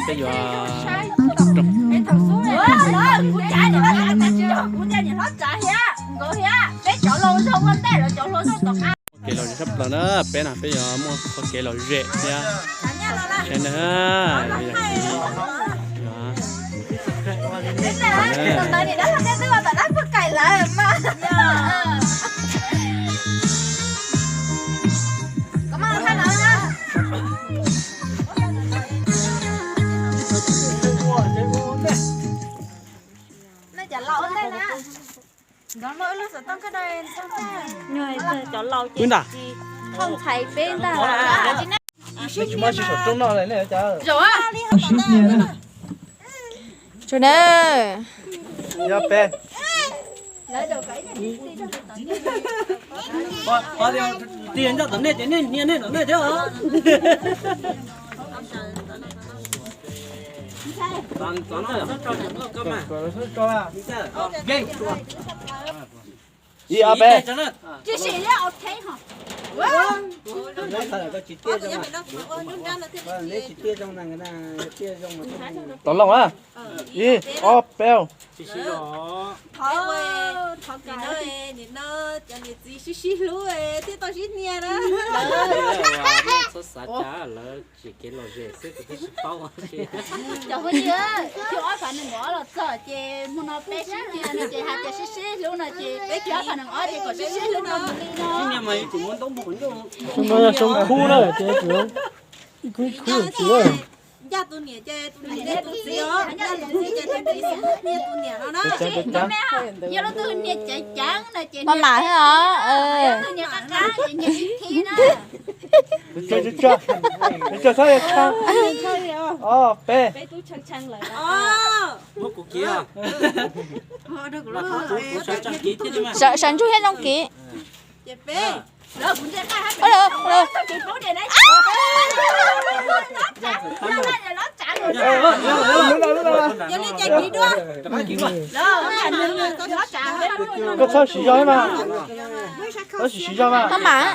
Peb yuav kev lom zem tshaj plaws na, peb no peb yuav muaj qhov kev lom zem thiab. Saib na, Cov laus ces tsis thooj ntxhais peb ntag. Tsuag na. Tias nco tom nej ces nej hnia nej tom nej thiab os. Ib ob peb. Tom loo a. Ib ob peb. Thov, thov kom nim no cov niam txiv sib sib hlub thiaj tau sib hnia na. Txhob xav cas lawv tsis kev lom zem xwb kuv twb tsis paub. Cov phooj ywg, Cub ob phav nees nkaum ob los txog ces hmo no peb sib hnia no ces hais tias sib sib hlub no ces peb Cub ob phav nees ob ces kom sib sib hlub no mus li no. Sib hnia mas yuav tsum muab ntaub npog. Xyoo no yog xyoo khub na ces ib khub ib khub tsis. Ncaj tus niam ces tus niam tus txiv os, ncaj tus txiv ces tus txiv xub hnia tus niam no na. Yog lub tus niam ceev ceev no ces maj mam os, tus niam qab qab ces niam ib thib na. Tsuag, tsuag, tsuag, ob peb. Muab kuv kiv. Sawv ntsug thiab zoo kiv. Koj txhob siv zog mas. Txhob siv zog mas. Maj mam.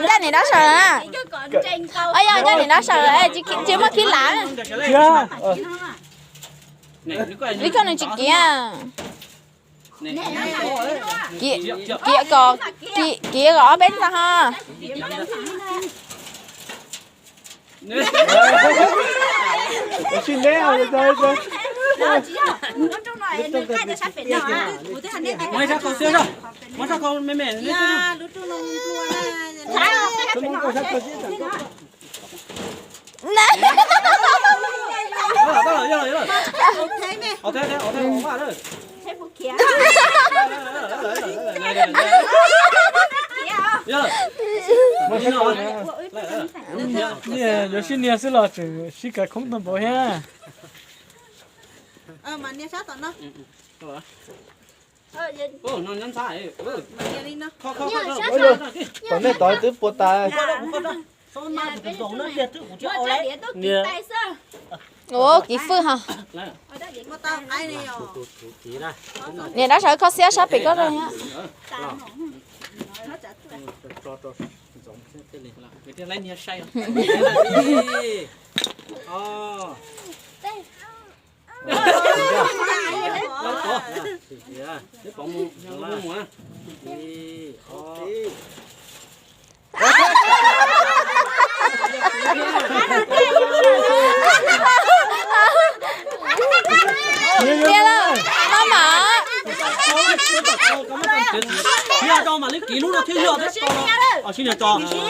Ncaj niam dab sawv na. Yog ncaj niam dab sawv, tsis muaj khib lav. Vim koj nws tsis kiv. Kiv kom, kiv kom ob peb ntag ho. Yuav sib niag xwb los tseem sib kav khoob tag npaum thiab. Tom nej tod twb puas tas. Ua kiv fwj ho. Niam dab sawv kho siab sab pem koj. Tiag lawm, maj mam. Sib nias tso. Ib,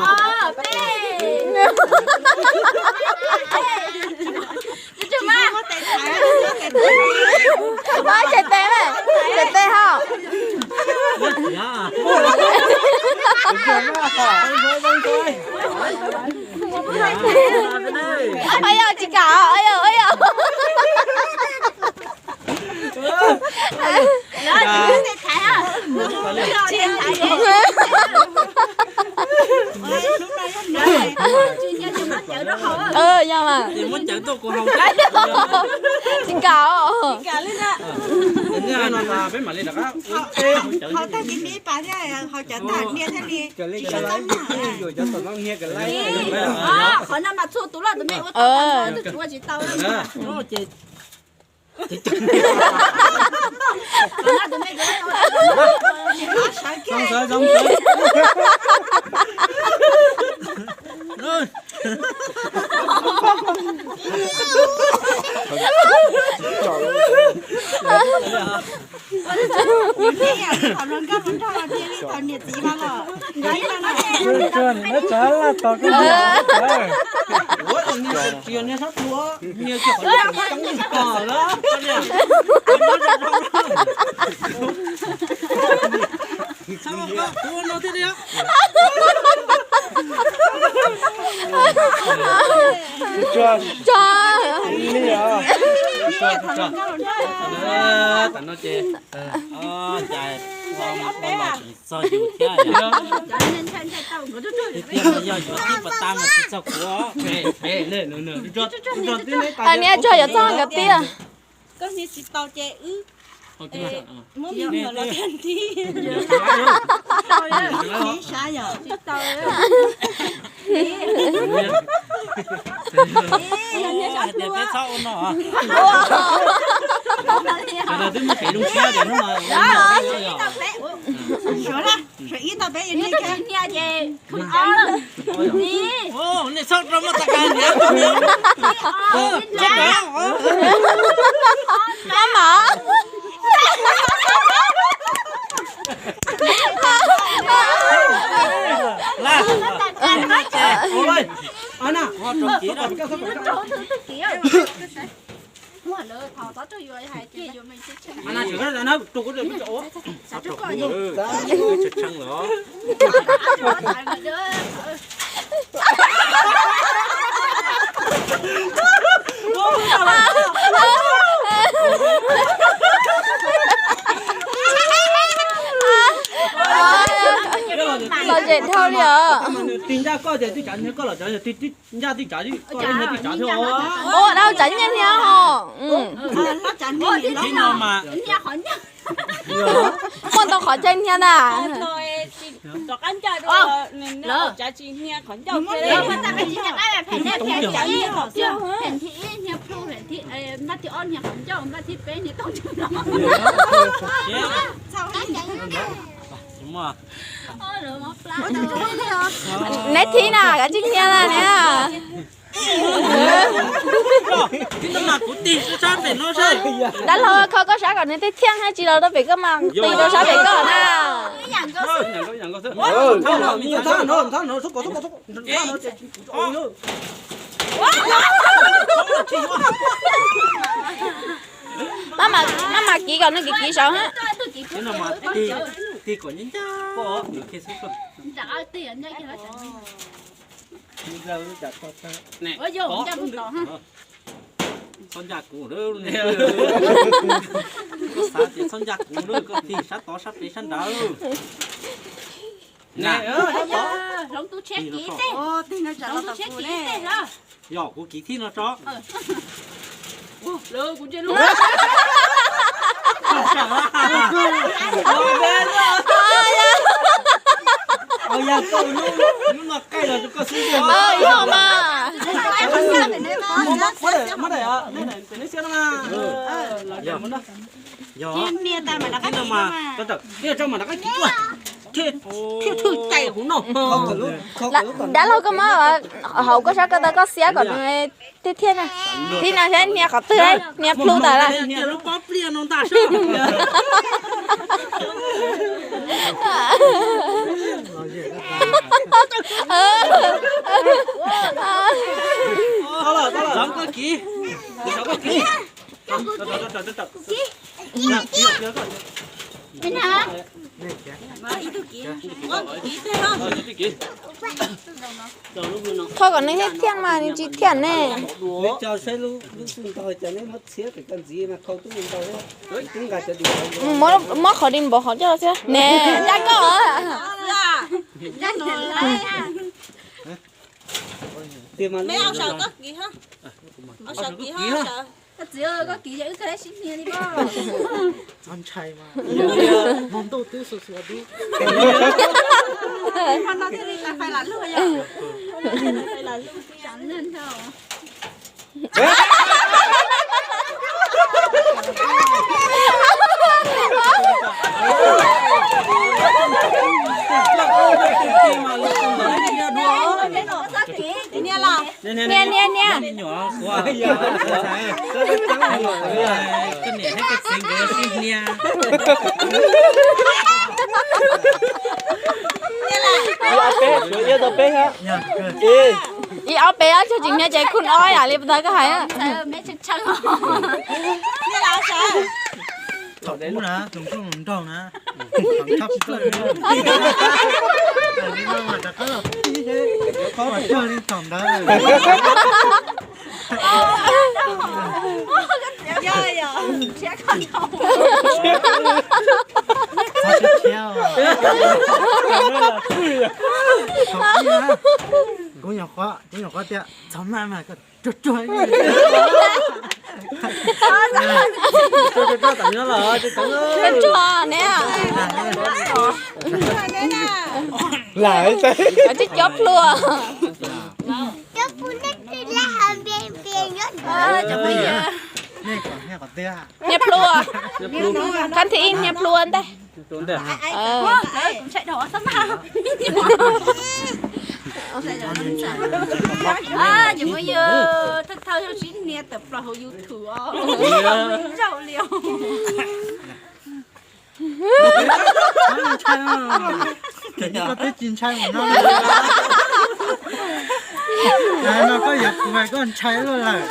ob, peb. Tsem tes, tsem tes ho. Ov yog tsis kam, ov yog, ov yog. Yog mas. Tsis kam. Peb mam li rov qab. Ho tag kis me ib pas thiab, ho cov tag niag thiaj li tsis sab txob. Qhov no mas txhua tus loj tus me ua tau, tus tsis ua tsis tau. Tso li os. Tam no ces txog yus thiab. Tiag tiag mas yog yuav tib pas tas mas tsis txog kuv. Niam tsuag yuav txog nkawd tiag. Koj niam tsis tau ces wb muab me nyuam los thiaj li. Tsis tau. Hais tias peb txhob ua no. Sawv daws twb muaj kev zoo siab tias hnub no. Sawv ib tau peb, niam ces nej txhob rau muaj tag kais niam. Maj mam. Lom zem dhau li os. Tig ncaj koj tias twb tsav nyiaj koj los tsav, tig ncaj twb tsav, koj tig ncaj twb tsav thiab os. Ua dab tsav nyiaj hnia ho. Muaj ntau qhov chaw hnia na. Neb thib na, kav tsij hnia na niam. Dab laug kho koj sab kom nws thiaj thiaj, tsis los rau pem koj mas tig rau sab pem koj na. Maj mam, maj mam kiv kom nws kiv kiv saud ha. Txhob ncaj kuv, koj xav tias txhob ncaj kuv, koj tig sab tod sab pem sab nrad. Hloov tus tsheb kiv tej, hloov tus tsheb kiv tej los. Yog kuv kiv thib no tso. Yog mas. Thiaj tso mas rov qab kiv tuaj, thiaj thwj cai huv no. Dab laug koj muab hauv koj sab ko taw koj xiab kom nws thiaj thiaj na. Thib no saib hnia qhov twg, hnia plhu ntawd lawm. Thov kom nws thiaj thiaj mas nws tsis thiaj ne. Muab, muab qhov di npaum qhov coj los thiab ne, ncaj koj. Txiv, koj kiv yog wb kawg sib hnia li pob. Txhob ntshai mas, hmo ntuj twb xuas xuas dub. Hmo no thiaj li fais lam luag yom. Niam, niam, niam. Koj niam thiab koj txiv nkawd sib hnia. Ib ob peb, ib ob peb, ob tug tsis hnia ces khum ob yam li puas tau koj hais. Thaum ub na, tus nraug na, thaum nraug, rov qab los tib, thaum cog li thaum ntawd. Kuv nyuam qhuav, kuv nyuam qhuav tias txhob maj mas koj ruag ruag. Ruag ruag ne. Cov cov plhuav. Hnia plhuav. Khab thib ib hnia plhuav ntej. Ces muab yog thawj thawj sib hnia tawm plaws hauv YouTube os. Zaum li os. Koj twb tsis ntshai mus no. No koj yuav kuv mas koj ntshai luaj lawm.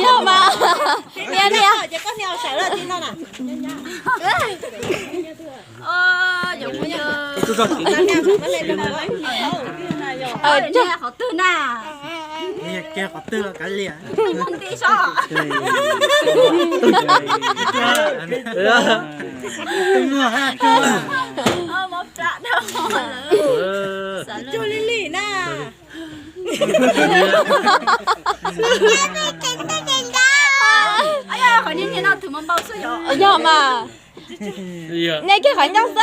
Yog mas. Niam, niam. Qhov twg na? Qhov twg los kav liam. Cug li li na. Qhov niag no tus muaj npau suav yog mas. Nej kiag qhov ncauj xwb.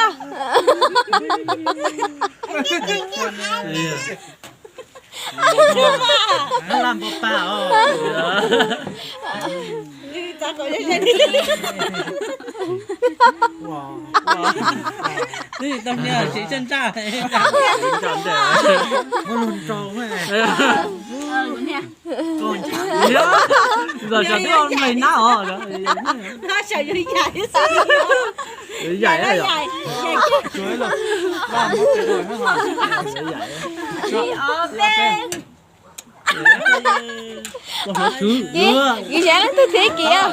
Laj npau paj os. Twb tau niag tsis tsaj ntsaj. Muab lug nrau. Zaum twb me nab os. Kiv, kiv saib leej twg thiab kiv.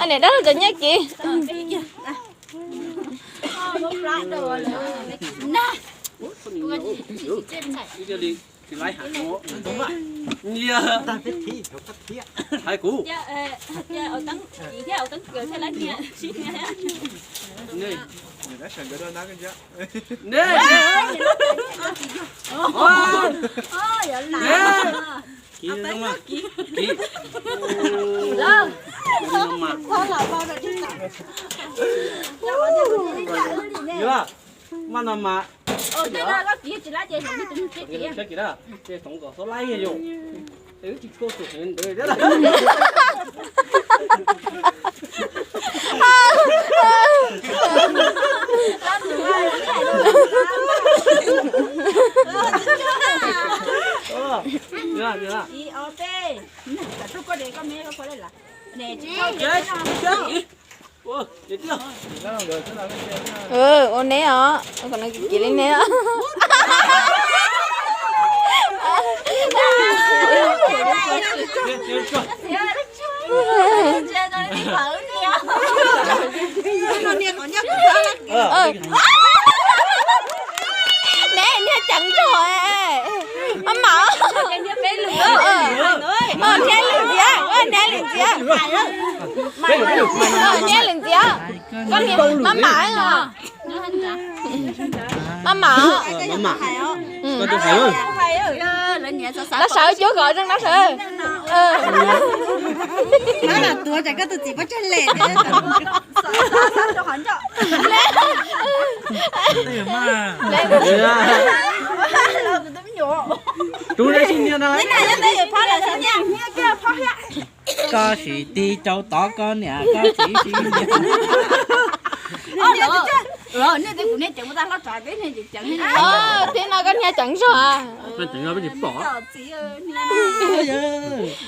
Niam dab laug cov nyiaj kiv. Hais kuv. Maj no mas. Ces Toov kom xob laib yus. Ua neb os, kom no kiv li neb os. Neb niag ceev ntsog. Maj mam. Niag lwm ntxiv, niag lwm ntxiv. Niag lwm ntxiv. Maj mam os. Maj mam. Lawv sawv cuab kom zoo no sawv. Tuav tsam koj tus txiv pob tsag lem. Koj sim tig rau tod koj niam koj txiv sim niam. Tib no koj niag ceev zog. Niag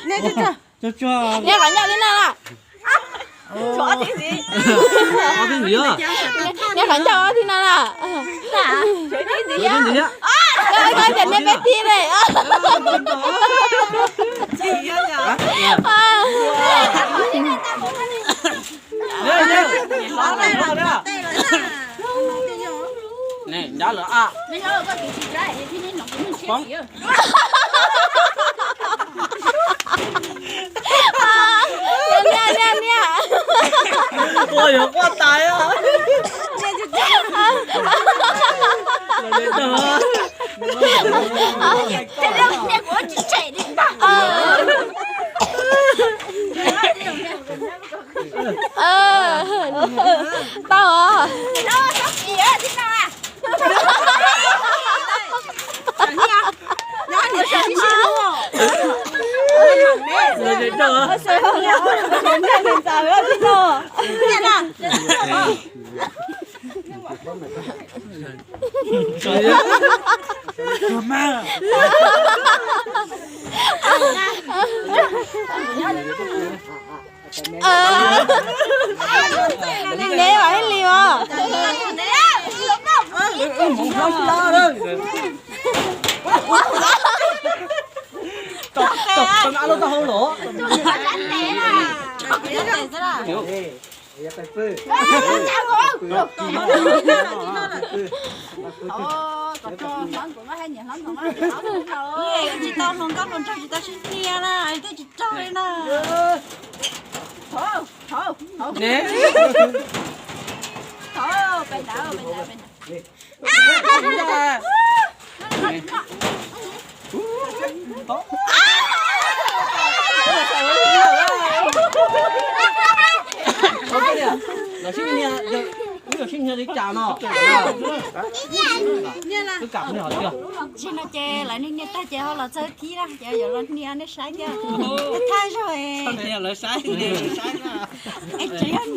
qhov ncauj tib no na. Niag qhov ncauj tib no na. Koj tias niag peb tib ne. Niag, niag, niag. Ua yuav quaj tas. Tau. Neb vas ib li os. Tsis tau hluas nkauj hluas nraug tsis tau sib hnia na, tej tsis raug li na. Los sib hnia, wb yuav sib hnia li cas no? Wb kam hnia hov tiag. Tsis no ces lawv niaj niaj tag ces ho los txog thib na, ces yuav los hnia nej saib thiab. Thaj zaug es lawv saib, es tseem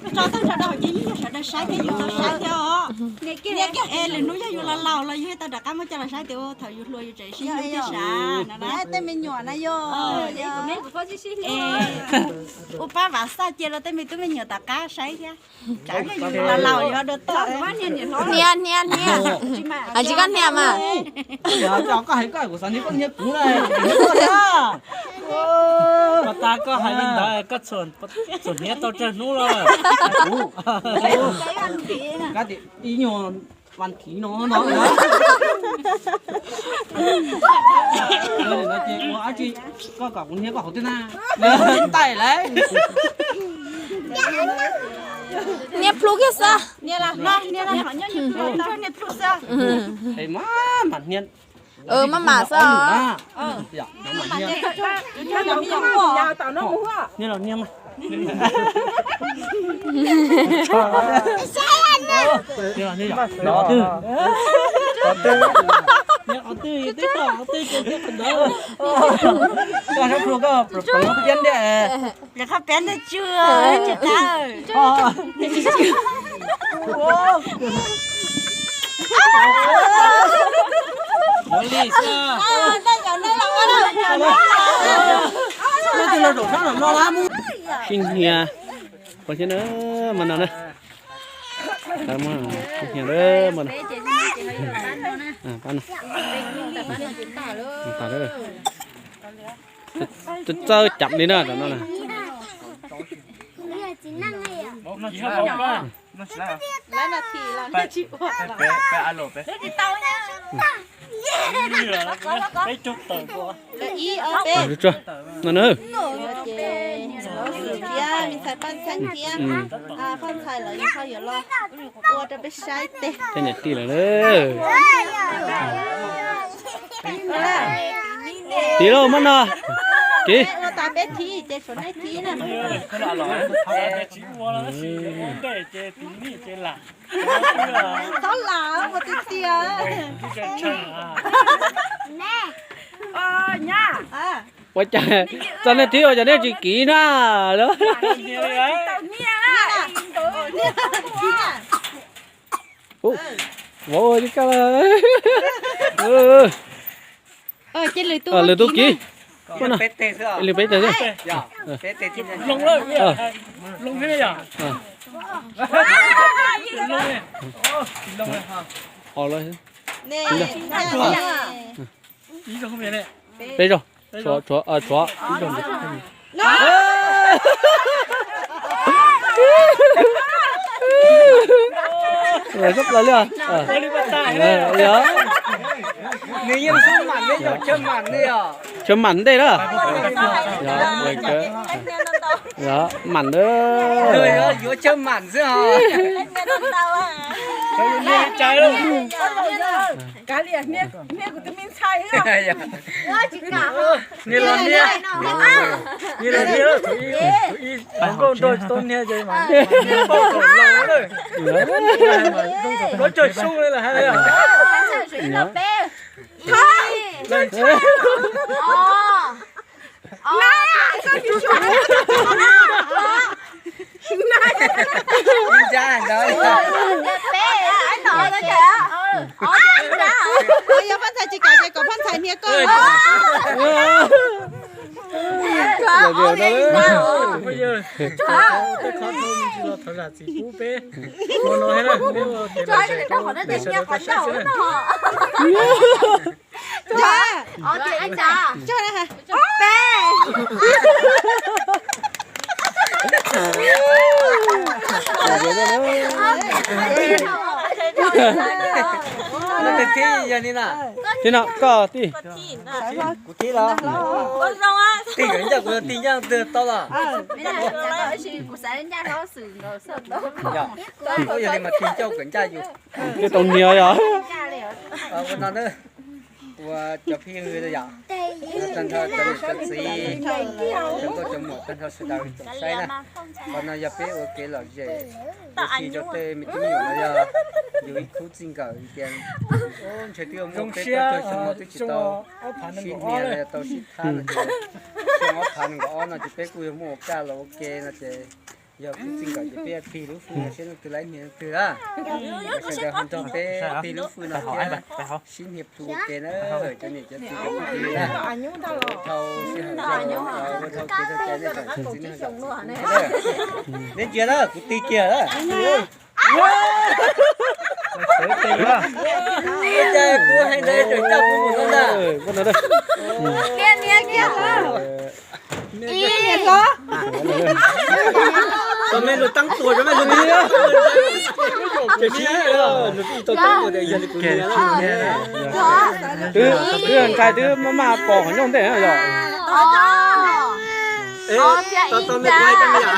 yog tso tag nrho rau hauv ces yeej yog sawv daws saib thiab yus tau saib thiab os. Es lwm hnub yog yus los laus los yus thiaj tau rov qab muab coj los saib tias ua thaum yus hluas yus tseem sib hlub thiab sav no na. Tej me nyuam na yog ua pab vam xaj cia rau tej me tub me nyuam tom qab saib thiab. Tsam yog yus los laus yus dua toj. Hnia, hnia, hnia. Hais tsis koj hnia mas. Koj hais koj, kuv xav hnia koj hnia kuv na. Pas tas koj hais li ntawd koj txhuam hniav tau tsawg hnub lawm? Kuv, kab tias ib nyuag vas thiv no no. Ua dab tsi koj kom kuv hnia koj hauv twg na? Taim lawm. Niag plhu kiag xwb. Mas hnia. Maj mam xwb. Niag los niag mas. Niag los niag yom. Qhov twg twb tau qhov twg ces twb qhov ntawd. Koj sab plhu koj pom lub piab ntiag. Lawv qhov piab ntiag tsw tsis tau. Ua li xwb. Leej twg los zaum sab no no lab mus. Sib hnia, ua thiab na, mas no na. Sib hnia lawm mas no. Pab no. Txawj txawj cam li na, no na. Lawv no thim los nej tsis ua. Peb caug tawm. Ib ob peb. No na. Ces lawv thiab me ntxhais Paj Ntxhais thiab Paj Ntxhais lawv ho yuav los ua rau peb saib tes. Tej niam tij lawm na. Tiv lauj, muab no. Kiv. Ua tas peb thib ces tshuav nej thib na. Txhob lam ua tiag tiag. Ua cas txog nej thib ua cas nej tsis kiv na? Vauv ua li koj. Lwm tus kiv. Lwm peb teg xwb. Peb zaug, tshuav, tshuav ib zaug. Sab plaws li. Nws yeej sub mam ne, yog chaw mam ne os. Chaw mam ntej na. Mam na. Yuav chaw mam xwb os. Kav liam hnia kuv tus me ntxhais. Niag los niag, niag los niag, thaum ub nkauj nraug tsis tau niag ces mas niag poj tom laus lawm. Koj cog xyoo li lawm hais. Yog Phaj Ntxhais tsis kam ces kom Phaj Ntxhais hnia koj. Tij no koj tij. Kuv tij los? Tij nkawd ncaj kuv tij ncaj twg tau los? Yog li mas tij ncauj nkawd ncaj yus. Twb tau hnia yog. Ua no na, ua cov phooj ywg yom, tag nrho cov niam cov txiv, cov nkauj cov muam tag nrho sawv daws tsoom saib na. Qhov no yog peb ua kev lom zem ua si rau tej me tub me nyuam no yog yus ib khub txij nkawm tias ntshe twb muaj peb plaub caug xyoo no twb tsis tau sib hnia los yog tau sib thab no ces xyoo ob phav nees nkaum ob no ces peb kuj yuav muaj ua kaj los ua ke no ces yog khub txij nkawm ces peb tig lub fwj no seb leej twg laib hnia leej twg na. Sawv daws ho nrog peb tig lub fwj no thiab sib hnia plhu ua ke na, cov niam cov txiv cov phooj ywg na. Ua dhau sij hawm, ua dhau kev dhau cai nej tsoom txiv neej tsoom txiv kuv na. Nej ntsia na, kuv tig kiag na. Ua cas kuv hais ntawd tseem coj kuv mus no ntag. Tau me lus teeb tuas, tau me lus teeb tuas, tau teeb tuas tias yog li kuv niam. Twb ntshai twb maj maj pom qhov ncauj ntej yom. Tau tau me kuv hais tau me yom.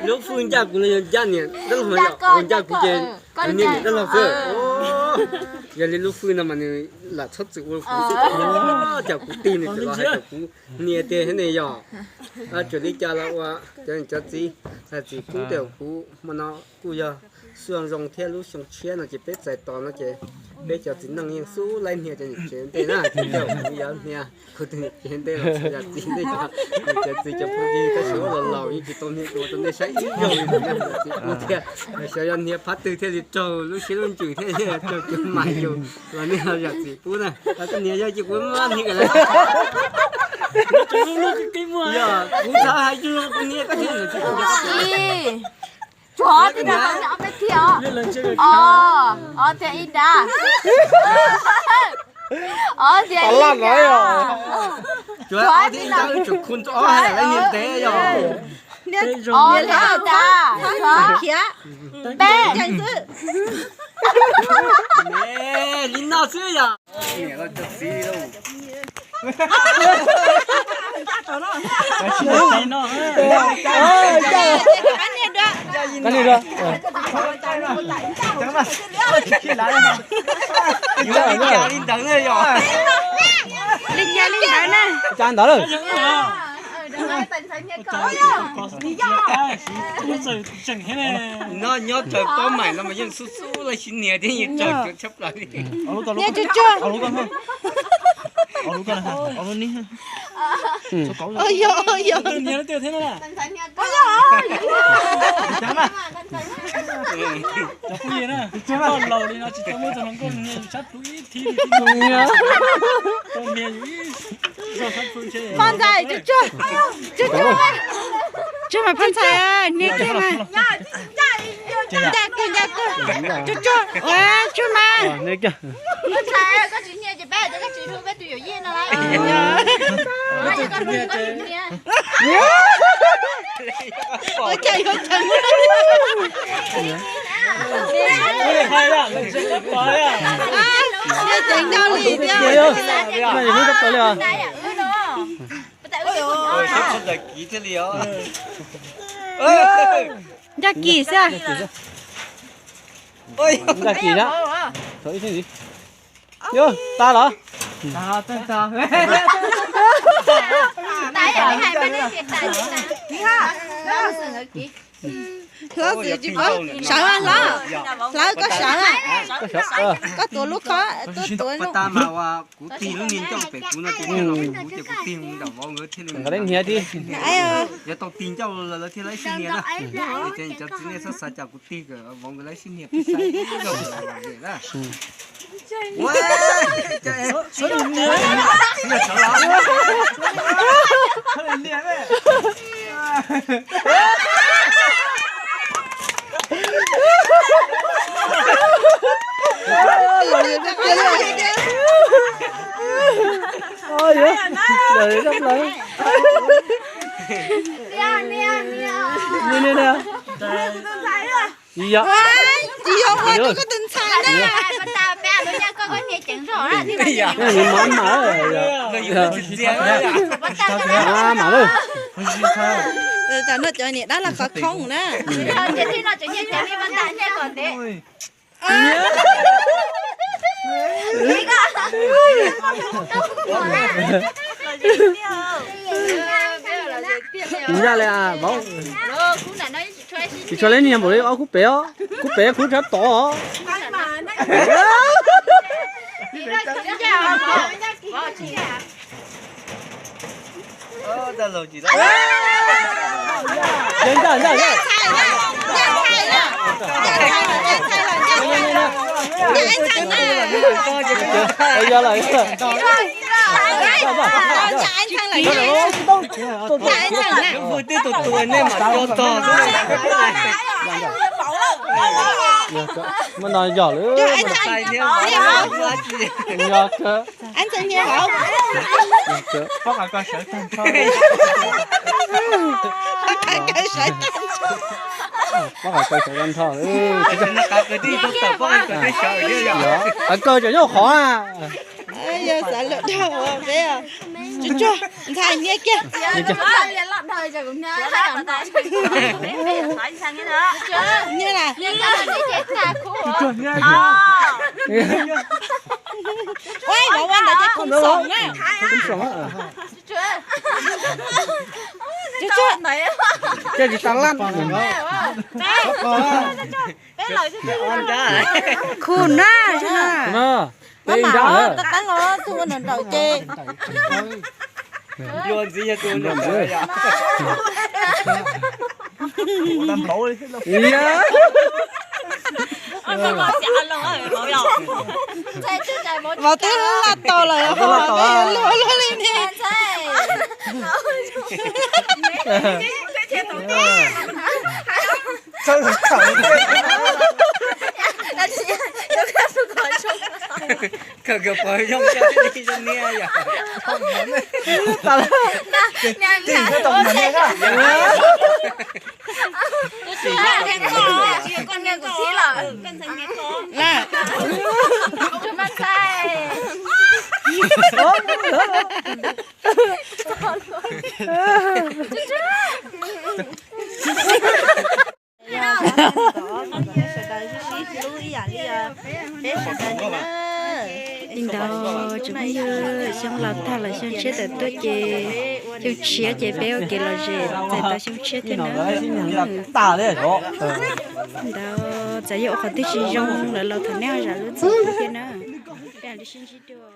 Lub fwj ncaj kuv los yog ncaj niam dab laug yom, ncaj kuv ces niam dab laug xwb. Yog li lub fwj no mas nws lam txhob txwm ua kuv xwb. Cas kuv tig nws txawm los hais tias kuv niam tiag thiab ne yom. Txawm li cas los ua cov niam cov txiv, txiv kub tej kuv hmo no kuj yog xyoo zoo thiab lub xyoo tshiab no ces peb txais tos no ces Peb cov txiv neej yeej xub laib hnia cov niam tsev ntej na, cov kuv yuav hnia kuv tus niam tsev ntej los yog txiv ntej cov niam tsev txiv cov phooj ywg tab sis ua los laus yeej tsis tau hnia kuv ua tau ntej saib ib zaug li ntawd na, yog txiv pub thiab. Xyov yog hnia phab twg thiaj li raug lub siab lub ntsws thiaj li raug cov mas yus los nej los yog txiv pub na. Koj niam yog cia kuv hnia lawm. Yog kuv xav hais yus los kuv hnia koj thiaj li tsis tau. Tsov, ob peb thiab os. Os, thiab ib nrab. Os, thiab ib nrab. Tsov, ob thiab ib nrab, wb tsum khu ob hais lawv niag ntev yog. Os, thiab ib nrab. Tsov, peb. Li no xwb yog. Li cas li ntawd na. Cas ntawd lawm. No nyob raws paub mais no mas yeej xub xub lawv sib hnia thiab yeej raws tshaj plaws li. Niag tsuag tsuag. Yog, yog. Cov phooj ywg na, koj laus li no tsis tau muab tus hluas nkauj hnia yus sab plhu ib thib li. Tau hnia yus ib zaug sab plhu ntshe. Phaj ntxhais, tsuag tsuag, tsuag tsuag mas phaj ntxhais, hnia kiag mas. Ncaj kawg, ncaj kawg. Tsuag tsuag, ua tsuag mas. Phaj ntxhais, koj tsis hnia ces peb hais tias koj tsis hlub peb tus yawm yij no lawm. Koj tsis hnia. Ntag kis thiaj li os. Ntag kis xwb. Ntag kis na. Yog tas los? Hlob tsis paub sawv, hlob, hlob koj sawv, koj tuav lub khob tuaj tuav lub. Kuv tig lub niag ncauj pem kuv no ces kuv tig nram vauv nkawd thiaj li nqa hniav thiab. Yog tau tig ncauj lawm lawv thiaj li sib hnia na. Ces cov txiv nej txhob xav cas kuv tig kom vauv nkawd lawv sib hnia peb saib. Tsis yog, tsis yog ua rau koj tus ntxhais na. Nws mam mam, mam mam lawm. Tam no cov niam dab los qhov khoob na. Tsis yog li vauv, tsis tshua li niag npaum li ob khub pem os, khub pem khub sab tod os. Yog lawm. Twb tus tus nej mam coj tog. Muab no yog lawm. Yog kawg. Pob qhov kaw sawv tag nrho. Kaw tseem nyob qhov na. Yog xav lwm dhau peb. Tsuag tsuag, ntxhais hnia kiag. Hnia na. Ua vauv ua ntawd ces khum xoom na. Tsuag tsuag. Coj tsis tau lab. Khu na, no, peb nrab lawm. Vauv twb laj tos lawm, luag luag li ne. Kawm kawm pog zoo zoo niab yom. Li ntawd tsoom phooj ywg, xyoo laus tag los xyoo tshiab tawm tuaj ces xyoo tshiab ces peb ua kev lom zem txais tau xyoo tshiab thiab na. Ntawd txawm yog ua qhov twg tsis zoo lawm los thov nej ho zam lub txim thiab na. Peb mam li sib ntsib dua.